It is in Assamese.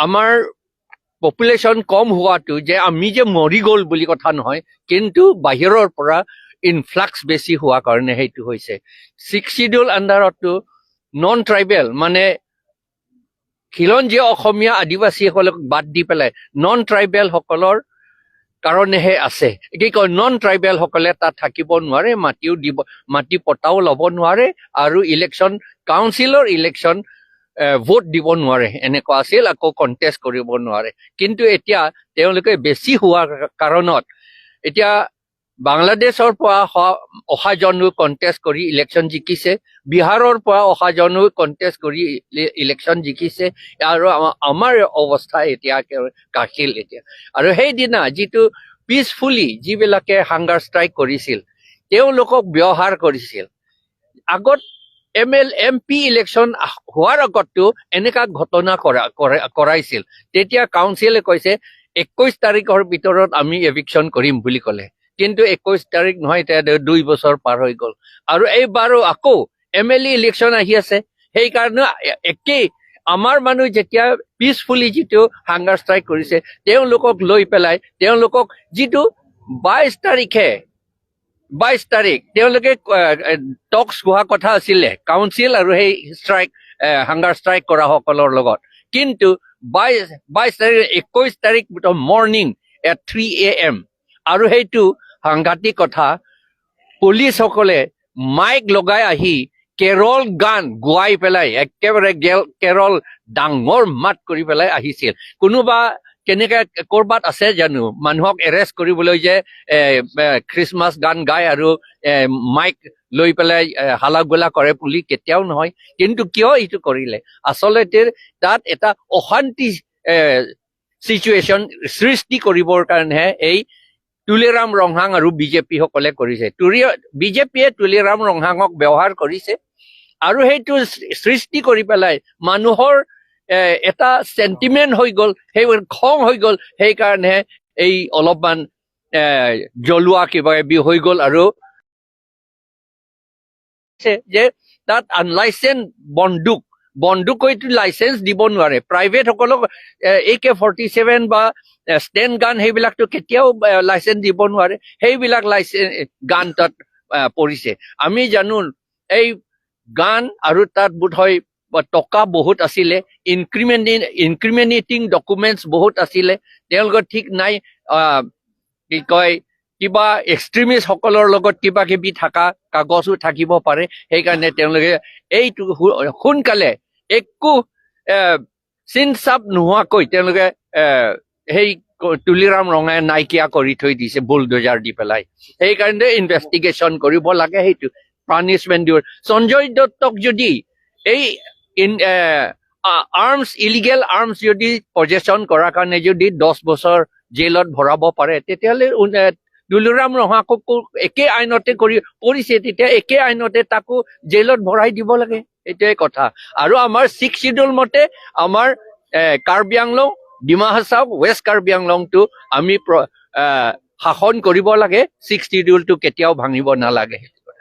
আমাৰ পপুলেশ্যন কম হোৱাটো যে আমি যে মৰি গ'ল বুলি কথা নহয়, কিন্তু বাহিৰৰ পৰা ইনফ্লাক্স বেছি হোৱা কাৰণে সেইটো হৈছে। ছিক্স চিডিউল আণ্ডাৰতো নন ট্ৰাইবেল, মানে খিলঞ্জীয়া অসমীয়া আদিবাসীসকলক বাদ দি পেলাই নন ট্ৰাইবেল সকলৰ কাৰণেহে আছে। কি কয়, নন ট্ৰাইবেল সকলে তাত থাকিব নোৱাৰে, মাটিও দিব, মাটি পটাও ল'ব নোৱাৰে আৰু ইলেকশ্যন কাউন্সিলৰ ইলেকশ্যন ভোট দিব নোৱাৰে, এনেকুৱা আছিল। আকৌ কণ্টেষ্ট কৰিব নোৱাৰে। কিন্তু এতিয়া তেওঁলোকে বেছি হোৱাৰ কাৰণত এতিয়া বাংলাদেশৰ পৰা অহাজনো কণ্টেষ্ট কৰি ইলেকশ্যন জিকিছে, বিহাৰৰ পৰা অহাজনো কণ্টেষ্ট কৰি ইলেকশ্যন জিকিছে আৰু আমাৰ অৱস্থা এতিয়া কাহিল এতিয়া। আৰু সেইদিনা যিটো পিচফুলি যিবিলাকে হাংগাৰ ষ্ট্ৰাইক কৰিছিল, তেওঁলোকক ব্যৱহাৰ কৰিছিল। আগত M L M P election হোৱাৰ আগতো এনেকা ঘটনা কৰাইছিল। তেতিয়া কাউন্সিলে কৈছে 21 তাৰিখৰ ভিতৰত আমি এভিকশ্যন কৰিম বুলি ক'লে। কিন্তু 21 তাৰিখ নহয়, এতিয়া 2 বছৰ পাৰ হৈ গ'ল আৰু এইবাৰো আকৌ এম এল এ ইলেকশ্যন আহি আছে। সেইকাৰণে একেই আমাৰ মানুহ যেতিয়া পিচফুলি যিটো হাংগাৰ ষ্ট্ৰাইক কৰিছে, তেওঁলোকক লৈ পেলাই তেওঁলোকক যিটো 22 তাৰিখে, 22 তাৰিখ তেওঁলোকে টক্স হোৱা কথা আছিলে কাউন্সিল আৰু সেই হাংগাৰ ষ্ট্ৰাইক কৰা সকলৰ লগত। কিন্তু 22 তাৰিখ, 21 তাৰিখ মৰ্ণিং এট 3 এ.এম. আৰু সেইটো সাংঘাতিক কথা, পুলিচসকলে মাইক লগাই আহি কেৰল গান গোৱাই পেলাই একেবাৰে কেৰল ডাঙৰ মাত কৰি পেলাই আহিছিল। কোনোবা কেনেকে ক'ৰবাত আছে জানো মানুহক এৰেষ্ট কৰিবলৈ যে খ্ৰীষ্টমাছ গান গায় আৰু মাইক লৈ পেলাই হালা গোলা কৰে বুলি? কেতিয়াও নহয়। কিন্তু কিয় এইটো কৰিলে? আচলতে তাত এটা অশান্তি চিটুৱেশ্যন সৃষ্টি কৰিবৰ কাৰণেহে এই তুলিৰাম ৰংহাং আৰু বিজেপি সকলে কৰিছে। বিজেপিয়ে তুলিৰাম ৰংহাঙক ব্যৱহাৰ কৰিছে আৰু সেইটো সৃষ্টি কৰি পেলাই মানুহৰ এটা চেণ্টিমেণ্ট হৈ গ'ল, সেই খং হৈ গ'ল। সেইকাৰণে এই অলপমান জ্বলোৱা কিবা কিবি হৈ গ'ল। আৰু যে তাত আনলাইচেন্স বন্দুক, বন্দুকৈতো লাইচেন্স দিব নোৱাৰে প্ৰাইভেট সকলক। এ কে 47 বা ষ্টেন গান, সেইবিলাকতো কেতিয়াও লাইচেন্স দিব নোৱাৰে। সেইবিলাক লাইচেন্স গান তাত পৰিছে। আমি জানো এই গান আৰু তাত বোধহয় টকা বহুত আছিলে, ইনক্ৰিমিনেটিং ডকুমেণ্টছ বহুত আছিলে। তেওঁলোকৰ ঠিক নাই, কি কয়, কিবা এক্সট্ৰিমিষ্ট সকলৰ লগত কিবা কিবি থকা কাগজো থাকিব পাৰে। সেইকাৰণে তেওঁলোকে এইটো সোনকালে একো চিন চাপ নোহোৱাকৈ তেওঁলোকে সেই তুলিৰাম ৰংহাঙে নাইকিয়া কৰি থৈ দিছে বুলডোজাৰ দি পেলাই। সেইকাৰণে ইনভেষ্টিগেশ্যন কৰিব লাগে, সেইটো পানিছমেণ্ট দিব। সঞ্জয় দত্তক যদি এই আৰ্মছ, ইলিগেল আৰ্মছ যদি পজেশ্যন কৰাৰ কাৰণে যদি 10 বছৰ জেলত ভৰাব পাৰে, তেতিয়াহ'লে তুলিৰাম ৰংহাঙকো একে আইনতে কৰিছে, তেতিয়া একে আইনতে তাকো জেলত ভৰাই দিব লাগে। এইটোৱে কথা। আৰু আমাৰ ছিক্স চিডিউল মতে আমাৰ কাৰ্বি আংলং, ডিমা হাছাও, ৱেষ্ট কাৰ্বি আংলংটো আমি শাসন কৰিব লাগে। ছিক্স চিডিউলটো কেতিয়াও ভাঙিব নালাগে।